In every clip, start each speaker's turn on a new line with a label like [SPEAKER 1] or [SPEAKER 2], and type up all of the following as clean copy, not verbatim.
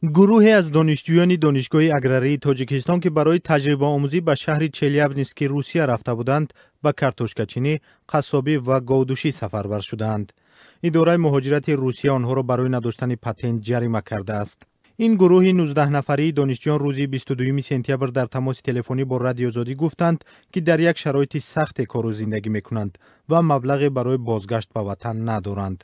[SPEAKER 1] Гурӯҳе аз донишҷӯёни Донишгоҳи аграрии Тоҷикистон, ки барои таҷрибаомӯзӣ ба шаҳри Челябински Русия рафта буданд, ба картошкачинӣ, қассобӣ ва говдӯшӣ сафарбар шудаанд. Идораи муҳоҷирати Русия онҳоро барои надоштани патент ҷарима кардааст. Ин гурӯҳи 19 нафарии донишҷӯён рӯзи 22 сентябр дар тамоси телефонӣ бо Радиои Озодӣ гуфтанд, ки дар як шароити сахте кору зиндагӣ мекунанд ва маблағе барои бозгашт ба ватан надоранд.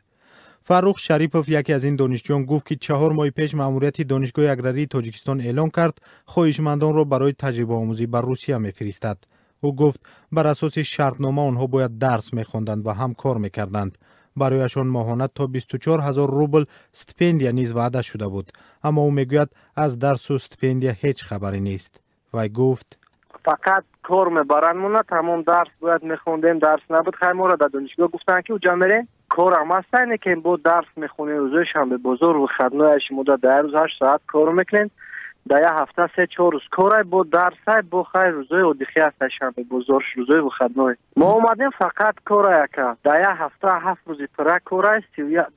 [SPEAKER 1] Фаррух Шарипов, яке аз ин донишҷӯён, гуфт, ки 4 моҳи пеш маъмурияти Донишгоҳи аграрии Тоҷикистон эълон кард, хоҳишмандонро барои таҷрибаомӯзӣ ба Русия мефиристад. Ӯ гуфт, бар асоси шартнома онҳо бояд дарс мехонданд ва ҳам кор мекарданд. Барояшон моҳона то 24 ҳазор рубл стипендия низ ваъда шуда буд, аммо ӯ мегӯяд, аз дарсу стипендия ҳеҷ хабаре нест. Вай гуфт:
[SPEAKER 2] фақат кор мебаранд мона, тамом дарс бояд мехондем, дарс набуд. Хай, моро дар донишгоҳ гуфтанд, ки уҷа мерем, корам ҳаста, ине ки бо дарс мехонем, рӯзои шанбе бозор, выходной, шумо дар як рӯз 8 соат кор мекунем, дар як ҳафта 3-4 рӯз корай, бо дарсай, бо хай рӯзои отдых и ҳастай, шанбе бозор, рӯзои выходной. Мо омадем, фақат корай, ака, дар як ҳафта 7 рӯзи пурра корай,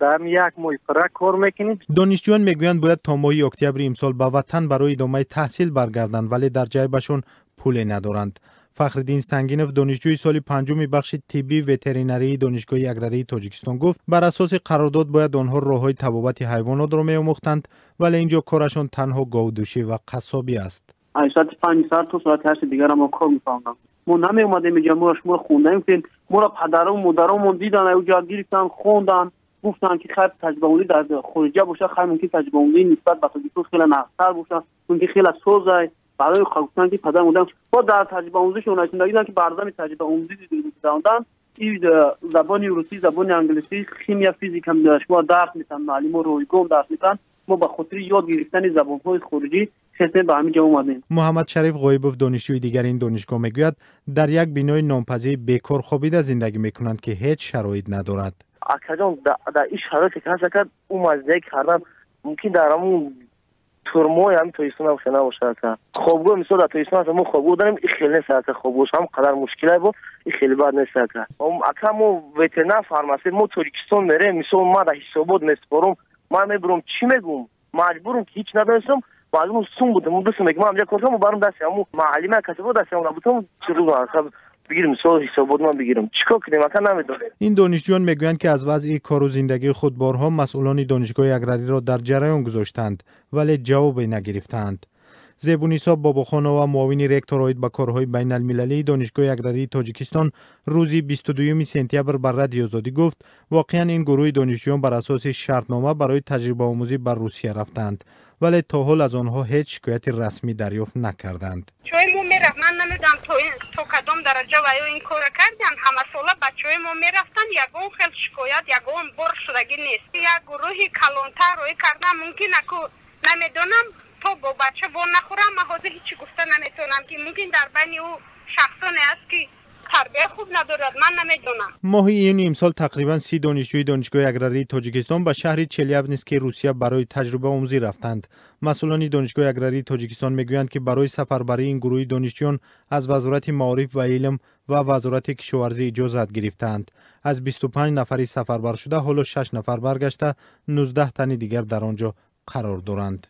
[SPEAKER 2] дар як моҳи пурра кор мекунем.
[SPEAKER 1] Донишҷӯён мегӯянд, бояд то моҳи октябри имсол ба ватан барои идомаи таҳсил баргарданд, вале дар ҷайбашон пуле надоранд. Фахриддин Сангинов, донишҷӯи соли панҷуми бахши тиббии ветеринарии Донишгоҳи аграрии Тоҷикистон, гуфт, бар асоси қарордод бояд онҳо роҳҳои табобати ҳайвонотро меомӯхтанд, вале ин ҷо корашон танҳо говдӯшӣ ва қассобӣ аст.
[SPEAKER 3] Аз соати 5 сар то соати 8 дигара мо кор мефаҳмдам. Мо намеомадем инҷа, моро шумо хондаем, гуфтем, моро падару модаромон дидан, уҷа гирифтан, хондан, гуфтанд, ки хайр, таҷрибаомӯзӣ дар хориҷа бошад, хайр, мумкин таҷрибаомӯзӣ нисбат ба Тоҷикистон хеле нағзтар бошад, мумкин хеле созай. Барои гуфтанд, ки падар модарам бо дар таҷрибаомӯзишон нашиндагидан, ки бардами таҷрибаомӯзӣ гузарондан, и забони русӣ, забони англисӣ, химия, физика шумо дарс метан, муаллимо ройгон дарс метан. Мо ба хотири ёд гирифтани забонҳои хориҷӣ хестем, ба ҳамин ҷо омадем.
[SPEAKER 1] Муҳаммад Шариф Ғоибов, донишҷӯи дигари ин донишгоҳ, мегӯяд, дар як бинои нонпазии бекор хобида зиндагӣ мекунанд, ки ҳеҷ шароит надорад.
[SPEAKER 4] Акаҷон, дар ин шароите ки ҳаст, ака, ӯ зиндагӣ кардан мумкин дар ҳамун турмои ҳамин Тоҷикистон ҳам хел набошад, ака. Хобгоҳ, мисол, дар Тоҷикистон ҳаст, мо хобгоҳ дорем, ин хел нест, ака, хобгоҳш ҳам қадар мушкилай бо, ин хеле бад нест, ака. Ака, мо ветеринар фармацевт, мо Тоҷикистон мерем, мисол, ман дар ҳисобот месупорам, ман мебурам, чӣ мегӯм? Маҷбурам, ки ҳеҷ надонистам, маҷбурам сум будам, бисум мегӯм, ман ҳамҷа кор кардам, барам дасти ҳамун муаллима касе бо дасти ҳамун набудам, чӣ рӯз, ака, бигирим, мисол, ҳисобот ман бигирам, чӣ кор кунем, ака, намедонем.
[SPEAKER 1] Ин донишҷӯён мегӯянд, ки аз вазъи кору зиндагии худ борҳо масъулони донишгоҳи аграриро дар ҷараён гузоштанд, вале ҷавобе нагирифтаанд. Зебунисо Бобохонова, муовини ректор оид ба корҳои байналмилалии Донишгоҳи аграрии Тоҷикистон, рӯзи 22 сентябр ба Радиои Озодӣ гуфт, воқеан ин гурӯҳи донишҷӯён бар асоси шартнома барои таҷрибаомӯзӣ ба Русия рафтаанд, вале то ҳол аз онҳо ҳеҷ шикояти расмӣ дарёфт накарданд.
[SPEAKER 5] Бачаҳои мо мерафт, ман намедонам, то кадом дараҷа ва ё ин кора карданд. Ҳамасола бачаҳои мо мерафтанд, ягон хел шикоят ягон бор шудагӣ нест. Як гурӯҳи калонтар рӯй кардан мумкин, аку, намедонам, то бо бача во нахӯрам, ман ҳозир ҳечи гуфта наметавонам, ки мумкин дар байни ӯ шахсоне аст, ки тарбияи хуб надорад, ман намедонам.
[SPEAKER 1] Моҳи июни имсол тақрибан 30 донишҷӯи Донишгоҳи аграрии Тоҷикистон ба шаҳри Челябински Русия барои таҷрибаомӯзӣ рафтанд. Масъулони Донишгоҳи аграрии Тоҷикистон мегӯянд, ки барои сафарбарии ин гурӯҳи донишҷӯён аз Вазорати маориф ва илм ва Вазорати кишоварзӣ иҷозат гирифтаанд. Аз 25 нафари сафарбаршуда ҳоло шаш нафар баргашта, 19 тани дигар дар он ҷо қарор доранд.